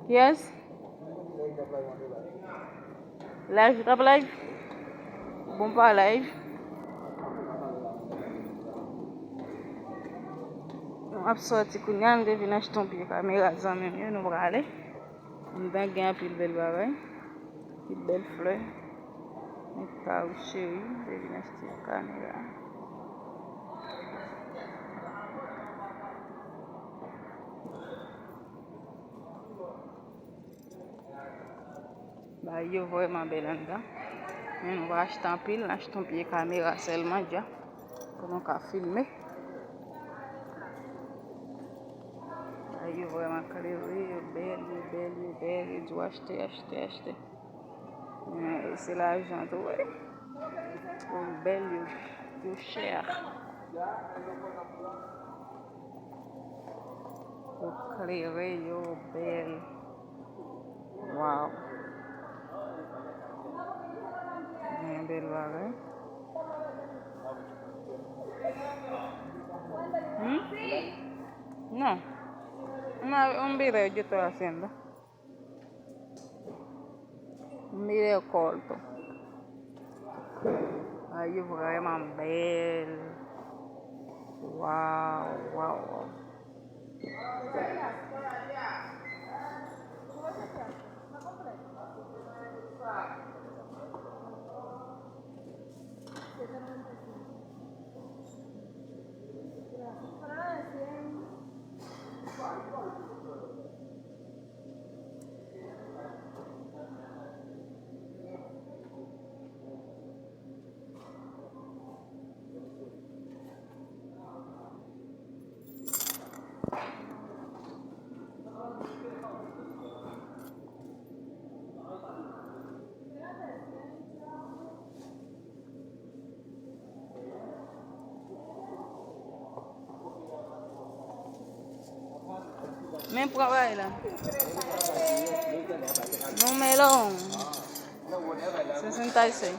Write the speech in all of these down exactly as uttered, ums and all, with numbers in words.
Kiyès? Live, ou t ap live? Bon, pa live. M ap sòti kounye a, m te vin achte yon pye kamera zanmi m yo, nou prale. Anndan gen anpil bèl bagay. Ki bèl flè. Mèt pa ou cheri, m te vin achte yon kamera. Bagay yo vrèman bèl anndan. Men nou pa achte anpil, n achte yon pye kamera sèlman dja. Pou nou ka filme. Bagay yo vrèman klere, yo bèl, yo bèl, yo bèl, yo di w achte, achte, achte. Men se lajan tou, wi. Yo bèl, yo, yo chè. Yo klere, yo bèl. Waw. Gen bèl bagay. Hmm? No. Una, un video yo estoy haciendo. Mire corto. Ay, yo vrèman bèl. Waw, waw, waw. Men pran bagay la. Numero un. Sesenta y seis.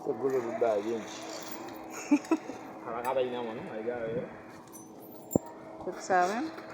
Se gwo lòt bagay. Ala ka bay nan mwen, non? Ay, gare. Tout sa menm.